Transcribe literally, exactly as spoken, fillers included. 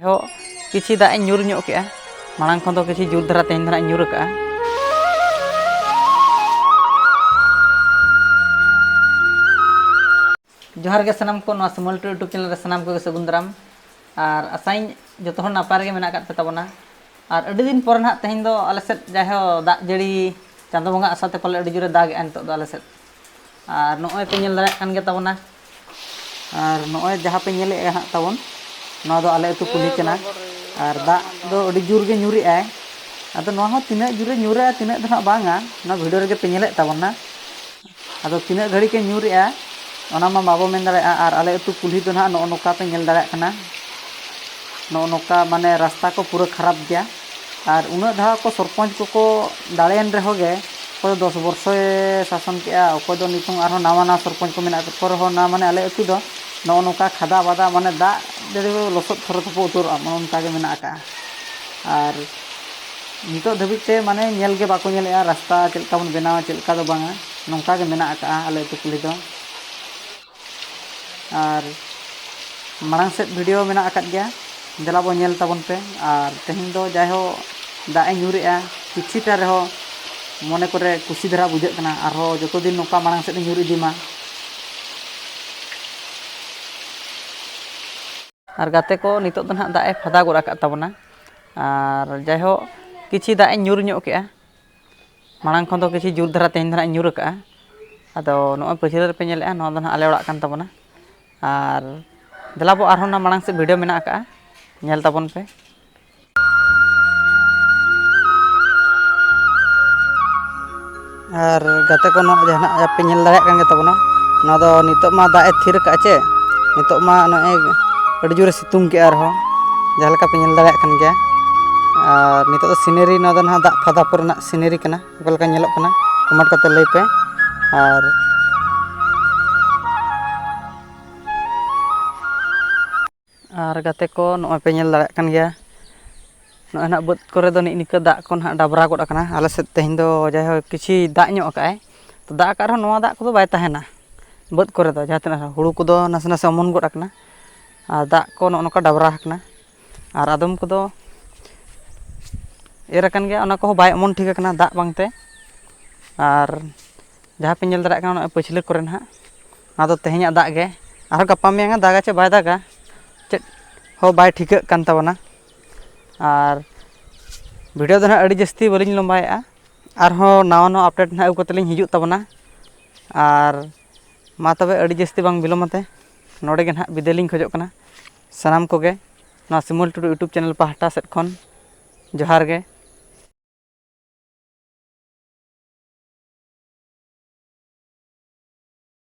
ᱮᱦᱚᱵ ᱠᱤᱪᱷᱤ ᱫᱟᱜ ᱤᱧ ᱧᱩᱨ ᱧᱚᱜ ᱠᱮᱜᱼᱟ, ᱢᱟᱲᱟᱝ ᱠᱷᱚᱱ ᱫᱚ ᱠᱤᱪᱷᱤ ᱡᱳᱨ ᱫᱷᱟᱨᱟ ᱛᱮᱦᱮᱧ ᱫᱚ ᱱᱟᱜ ᱤᱧ ᱧᱩᱨ ᱟᱠᱟᱜᱼᱟ᱾ ᱡᱚᱦᱟᱨ ᱜᱮ ᱥᱟᱱᱟᱢ ᱠᱚ, ᱱᱚᱣᱟ ᱥᱤᱢᱚᱞ ᱴᱩ YouTube ᱪᱮᱱᱮᱞ ᱨᱮ ᱥᱟᱱᱟᱢ ᱠᱚᱜᱮ ᱥᱟᱹᱜᱩᱱ ᱫᱟᱨᱟᱢ᱾ ᱟᱨ ᱟᱥᱟᱧ ᱡᱚᱛᱚ ᱦᱚᱲ ᱱᱟᱯᱟᱭ ᱨᱮᱜᱮ ᱢᱮᱱᱟᱜ ᱟᱠᱟᱫ ᱯᱮ ᱛᱟᱵᱚᱱᱟ᱾ ᱟᱨ ᱟᱹᱰᱤ ᱫᱤᱱ ᱯᱚᱨᱮ ᱱᱟᱦᱟᱜ ᱛᱮᱦᱮᱧ ᱫᱚ ᱟᱞᱮ ᱥᱮᱫ ᱡᱟᱭᱦᱳᱠ ᱫᱟᱜ ᱡᱟᱹᱲᱤ ᱪᱟᱸᱫᱚ ᱵᱚᱸᱜᱟ ᱟᱥᱟᱛᱮ ᱯᱟᱞᱮ ᱟᱹᱰᱤ ᱡᱳᱨᱮ ᱫᱟᱜᱮᱜᱼᱟ ᱱᱤᱛᱚᱜ ᱫᱚ ᱟᱞᱮ ᱥᱮᱫ᱾ ᱟᱨ ᱱᱚᱜᱼᱚᱭ ᱯᱮ ᱧᱮᱞ ᱫᱟᱲᱮᱭᱟᱜ ᱠᱟᱱ ᱜᱮ ᱛᱟᱵᱚᱱᱟ᱾ ᱟᱨ ᱱᱚᱜᱼᱚᱭ ᱡᱟᱦᱟᱸ ᱯᱮ ᱧᱮᱞᱮᱫᱼᱟ ᱦᱟᱸᱜ ᱛᱟᱵᱚᱱ, ᱱᱚᱣᱟ ᱫᱚ ᱟᱞᱮ ᱟᱹᱛᱩ ᱠᱩᱞᱦᱤ ᱠᱟᱱᱟ᱾ ᱟᱨ ᱫᱟᱜ ᱫᱚ ᱟᱹᱰᱤ ᱡᱳᱨ ᱜᱮ ᱧᱩᱨᱮᱜᱼᱟᱭ᱾ ᱟᱫᱚ ᱱᱚᱣᱟ ᱦᱚᱸ ᱛᱤᱱᱟᱹᱜ ᱡᱳᱨᱮ ᱧᱩᱨᱮᱜᱼᱟ, ᱛᱤᱱᱟᱹᱜ ᱫᱚ ᱦᱟᱸᱜ ᱵᱟᱝᱟ, ᱱᱚᱣᱟ ᱵᱷᱤᱰᱤᱭᱳ ᱨᱮᱜᱮ ᱯᱮ ᱧᱮᱞᱮᱫ ᱛᱟᱵᱚᱱᱟ᱾ ᱟᱫᱚ ᱛᱤᱱᱟᱹᱜ ᱜᱷᱟᱹᱲᱤᱡ ᱮ ᱧᱩᱨᱮᱜᱼᱟ, ᱚᱱᱟ ᱢᱟ ᱵᱟᱵᱚ ᱢᱮᱱ ᱫᱟᱲᱮᱭᱟᱜᱼᱟ᱾ ᱟᱨ ᱟᱞᱮ ᱟᱹᱛᱩ ᱠᱩᱞᱦᱤ ᱫᱚ ᱱᱟᱦᱟᱜ ᱱᱚᱜᱼᱚ ᱱᱚᱝᱠᱟ ᱯᱮ ᱧᱮᱞ ᱫᱟᱲᱮᱭᱟᱜ ᱠᱟᱱᱟ, ᱱᱚᱜᱼᱚ ᱱᱚᱝᱠᱟ ᱢᱟᱱᱮ ᱨᱟᱥᱛᱟ ᱠᱚ ᱯᱩᱨᱟᱹ ᱠᱷᱟᱨᱟᱯ ᱜᱮᱭᱟ᱾ ᱟᱨ ᱩᱱᱟᱹᱜ ᱫᱷᱟᱣ ᱠᱚ ᱥᱚᱨᱯᱚᱧᱪ ᱠᱚᱠᱚ ᱫᱟᱲᱮᱭᱮᱱ ᱨᱮᱦᱚᱸ ᱜᱮ, ᱚᱠᱚᱭ ᱫᱚ ᱫᱚᱥ ᱵᱚᱨᱥᱚᱭ ᱥᱟᱥᱚᱱ ᱠᱮᱜᱼᱟ, ᱚᱠᱚᱭ ᱫᱚ ᱱᱤᱛᱚᱝ ᱟᱨᱦᱚᱸ ᱱᱟᱣᱟ ᱱᱟᱣᱟ ᱥᱚᱨᱯᱚᱧᱪ ᱠᱚ ᱢᱮᱱᱟᱜ ᱠᱚ ᱨᱮᱦᱚᱸ, ᱱᱟ ᱢᱟᱱᱮ ᱟᱞᱮ ᱟᱹᱛᱩ ᱫᱚ ᱱᱚᱜᱼᱚ ᱱᱚᱝᱠᱟ ᱠᱷᱟᱫᱟ ᱵᱟᱫᱟ, ᱢᱟᱱᱮ ᱫᱟᱜ ᱡᱟᱹᱲᱤ ᱞᱚᱥᱚᱫ ᱛᱷᱚᱨᱚ ᱛᱷᱚᱯᱚ ᱩᱛᱟᱹᱨᱚᱜᱼᱟ, ᱱᱚᱜᱼᱚ ᱱᱚᱝᱠᱟ ᱜᱮ ᱢᱮᱱᱟᱜ ᱟᱠᱟᱜᱼᱟ᱾ ᱟᱨ ᱱᱤᱛᱚᱜ ᱫᱷᱟᱹᱵᱤᱡ ᱛᱮ ᱢᱟᱱᱮ ᱧᱮᱞ ᱜᱮ ᱵᱟᱠᱚ ᱧᱮᱞᱮᱜᱼᱟ ᱨᱟᱥᱛᱟ ᱪᱮᱫ ᱞᱮᱠᱟ ᱵᱚᱱ ᱵᱮᱱᱟᱣᱟ, ᱪᱮᱫ ᱞᱮᱠᱟ ᱫᱚ ᱵᱟᱝᱟ, ᱱᱚᱝᱠᱟ ᱜᱮ ᱢᱮᱱᱟᱜ ᱟᱠᱟᱜᱼᱟ ᱟᱞᱮ ᱟᱹᱛᱩ ᱠᱩᱞᱦᱤ ᱫᱚ᱾ ᱟᱨ ᱢᱟᱲᱟᱝ ᱥᱮᱫ ᱵᱷᱤᱰᱤᱭᱳ ᱢᱮᱱᱟᱜ ᱟᱠᱟᱫ ᱜᱮᱭᱟ, ᱫᱮᱞᱟ ᱵᱚᱱ ᱧᱮᱞ ᱛᱟᱵᱚᱱ ᱯᱮ᱾ ᱟᱨ ᱛᱮᱦᱮᱧ ᱫᱚ ᱡᱟᱭᱦᱳᱠ ᱫᱟᱜ ᱮ ᱧᱩᱨᱮᱜᱼᱟ, ᱠᱤᱪᱷᱤᱴᱟ ᱨᱮᱦᱚᱸ ᱢᱚᱱᱮ ᱠᱚᱨᱮ ᱠᱩᱥᱤ ᱫᱷᱟᱨᱟ ᱵᱩᱡᱷᱟᱹᱜ ᱠᱟᱱᱟ᱾ ᱟᱨᱦᱚᱸ ᱡᱚᱛᱚ ᱫᱤᱱ ᱱᱚᱝᱠᱟ ᱢᱟᱲᱟᱝ ᱥᱮᱫ ᱮ ᱧᱩᱨ ᱤᱫᱤ ᱢᱟ᱾ ᱟᱨ ᱜᱟᱛᱮ ᱠᱚ, ᱱᱤᱛᱚᱜ ᱫᱚ ᱱᱟᱦᱟᱜ ᱫᱟᱜ ᱮ ᱯᱷᱟᱫᱟ ᱜᱚᱫ ᱟᱠᱟᱫ ᱛᱟᱵᱚᱱᱟ᱾ ᱟᱨ ᱡᱟᱭᱦᱳᱠ ᱠᱤᱪᱷᱤ ᱫᱟᱜ ᱮ ᱧᱩᱨ ᱧᱚᱜ ᱠᱮᱜᱼᱟ, ᱢᱟᱲᱟᱝ ᱠᱷᱚᱱ ᱫᱚ ᱠᱤᱪᱷᱤ ᱡᱳᱨ ᱫᱷᱟᱨᱟ ᱛᱮᱦᱮᱧ ᱫᱚ ᱱᱟᱦᱟᱜ ᱧᱩᱨ ᱟᱠᱟᱜᱼᱟ᱾ ᱟᱫᱚ ᱱᱚᱜᱼᱚᱭ ᱯᱟᱹᱪᱷᱞᱟᱹ ᱨᱮᱯᱮ ᱧᱮᱞᱮᱜᱼᱟ, ᱱᱚᱣᱟ ᱫᱚ ᱱᱟᱦᱟᱜ ᱟᱞᱮ ᱚᱲᱟᱜ ᱠᱟᱱ ᱛᱟᱵᱚᱱᱟ᱾ ᱟᱨ ᱫᱮᱞᱟ ᱵᱚ ᱟᱨᱦᱚᱸ ᱚᱱᱟ ᱢᱟᱲᱟᱝ ᱥᱮᱫ ᱵᱷᱤᱰᱤᱭᱳ ᱢᱮᱱᱟᱜ ᱟᱠᱟᱜᱼᱟ, ᱧᱮᱞ ᱛᱟᱵᱚᱱ ᱯᱮ᱾ ᱟᱨ ᱜᱟᱛᱮ ᱠᱚ, ᱱᱚᱣᱟ ᱡᱟᱦᱟᱱᱟᱜ ᱯᱮ ᱧᱮᱞ ᱫᱟᱲᱮᱭᱟᱜ ᱠᱟᱱ ᱜᱮ ᱛᱟᱵᱚᱱᱟ, ᱱᱚᱣᱟ ᱫᱚ ᱱᱤᱛᱚᱜ ᱢᱟ ᱫᱟᱜ ᱮ ᱛᱷᱤᱨ ᱟᱠᱟᱫᱼᱟ ᱪᱮ, ᱱᱤᱛᱚᱜ ᱢᱟ ᱱᱚᱜᱼᱚᱭ ᱟᱹᱰᱤ ᱡᱳᱨᱮ ᱥᱤᱛᱩᱝ ᱠᱮᱜᱼᱟ ᱟᱨᱦᱚᱸ, ᱡᱟᱦᱟᱸ ᱞᱮᱠᱟ ᱯᱮ ᱧᱮᱞ ᱫᱟᱲᱮᱭᱟᱜ ᱠᱟᱱ ᱜᱮᱭᱟ᱾ ᱟᱨ ᱱᱤᱛᱚᱜ ᱫᱚ ᱥᱤᱱᱟᱨᱤ, ᱱᱚᱣᱟ ᱫᱚ ᱱᱟᱦᱟᱜ ᱫᱟᱜ ᱯᱷᱟᱫᱟ ᱯᱚᱨᱮᱱᱟᱜ ᱥᱤᱱᱟᱨᱤ ᱠᱟᱱᱟ, ᱚᱠᱟ ᱞᱮᱠᱟ ᱧᱮᱞᱚᱜ ᱠᱟᱱᱟ ᱠᱚᱢᱮᱱᱴ ᱠᱟᱛᱮ ᱞᱟᱹᱭ ᱯᱮ᱾ ᱟᱨ ᱟᱨ ᱜᱟᱛᱮ ᱠᱚ, ᱱᱚᱜᱼᱚᱭ ᱯᱮ ᱧᱮᱞ ᱫᱟᱲᱮᱭᱟᱜ ᱠᱟᱱ ᱜᱮᱭᱟ, ᱱᱚᱜᱼᱚᱭ ᱱᱟᱦᱟᱜ ᱵᱟᱹᱫᱽ ᱠᱚᱨᱮ ᱫᱚ ᱱᱤᱜ ᱱᱤᱝᱠᱟᱹ ᱫᱟᱜ ᱠᱚ ᱱᱟᱦᱟᱜ ᱰᱟᱵᱽᱨᱟ ᱜᱚᱫ ᱟᱠᱟᱱᱟ᱾ ᱟᱞᱮ ᱥᱮᱫ ᱛᱮᱦᱮᱧ ᱫᱚ ᱡᱟᱭᱦᱳᱠ ᱠᱤᱪᱷᱤ ᱫᱟᱜ ᱧᱚᱜ ᱟᱠᱟᱫᱼᱟᱭ, ᱛᱚ ᱫᱟᱜ ᱟᱠᱟᱫ ᱨᱮᱦᱚᱸ ᱱᱚᱣᱟ ᱫᱟᱜ ᱠᱚᱫᱚ ᱵᱟᱭ ᱛᱟᱦᱮᱱᱟ ᱵᱟᱹᱫᱽ ᱠᱚᱨᱮ ᱫᱚ᱾ ᱡᱟᱦᱟᱸ ᱛᱤᱱᱟᱹᱜ ᱦᱩᱲᱩ ᱠᱚᱫᱚ ᱱᱟᱥᱮ ᱱᱟᱥᱮ ᱚᱢᱚᱱ ᱜᱚᱫ ᱟᱠᱟᱱᱟ, ᱟᱨ ᱫᱟᱜ ᱠᱚ ᱱᱚᱜᱼᱚ ᱱᱚᱝᱠᱟ ᱰᱟᱵᱽᱨᱟ ᱟᱠᱟᱱᱟ᱾ ᱟᱨ ᱟᱫᱚᱢ ᱠᱚᱫᱚ ᱮᱨ ᱟᱠᱟᱱ ᱜᱮᱭᱟ, ᱚᱱᱟ ᱠᱚᱦᱚᱸ ᱵᱟᱭ ᱚᱢᱚᱱ ᱴᱷᱤᱠ ᱟᱠᱟᱱᱟ ᱫᱟᱜ ᱵᱟᱝᱛᱮ᱾ ᱟᱨ ᱡᱟᱦᱟᱸ ᱯᱮ ᱧᱮᱞ ᱫᱟᱲᱮᱭᱟᱜ ᱠᱟᱱᱟ, ᱱᱚᱜᱼᱚᱭ ᱯᱟᱹᱪᱷᱞᱟᱹ ᱠᱚᱨᱮ ᱱᱟᱦᱟᱜ, ᱚᱱᱟ ᱫᱚ ᱛᱮᱦᱮᱧᱟᱜ ᱫᱟᱜ ᱜᱮ᱾ ᱟᱨᱦᱚᱸ ᱜᱟᱯᱟ ᱢᱮᱭᱟᱝ ᱫᱟᱜᱟ ᱪᱮ ᱵᱟᱭ ᱫᱟᱜᱟ, ᱪᱮᱫ ᱦᱚᱸ ᱵᱟᱭ ᱴᱷᱤᱠᱟᱹᱜ ᱠᱟᱱ ᱛᱟᱵᱚᱱᱟ᱾ ᱟᱨ ᱵᱷᱤᱰᱤᱭᱳ ᱫᱚ ᱱᱟᱦᱟᱜ ᱟᱹᱰᱤ ᱡᱟᱹᱥᱛᱤ ᱵᱟᱹᱞᱤᱧ ᱞᱚᱢᱵᱟᱭᱮᱫᱼᱟ, ᱟᱨᱦᱚᱸ ᱱᱟᱣᱟ ᱱᱟᱣᱟ ᱟᱯᱰᱮᱴ ᱱᱟᱦᱟᱜ ᱟᱹᱜᱩ ᱠᱟᱛᱮ ᱞᱤᱧ ᱦᱤᱡᱩᱜ ᱛᱟᱵᱚᱱᱟ᱾ ᱟᱨ ᱢᱟ ᱛᱚᱵᱮ, ᱟᱹᱰᱤ ᱡᱟᱹᱥᱛᱤ ᱵᱟᱝ ᱵᱤᱞᱚᱢ ᱟᱛᱮ ᱱᱚᱰᱮ ᱜᱮ ᱱᱟᱦᱟᱜ ᱵᱤᱫᱟᱹᱭ ᱞᱤᱧ ᱠᱷᱚᱡᱚᱜ ᱠᱟᱱᱟ᱾ ᱥᱟᱱᱟᱢ ᱠᱚᱜᱮ ᱱᱚᱣᱟ ᱥᱤᱢᱚᱞ ᱴᱩᱰᱩ YouTube ᱪᱮᱱᱮᱞ ᱯᱟᱦᱴᱟ ᱥᱮᱫ ᱠᱷᱚᱱ ᱡᱚᱦᱟᱨ ᱜᱮ᱾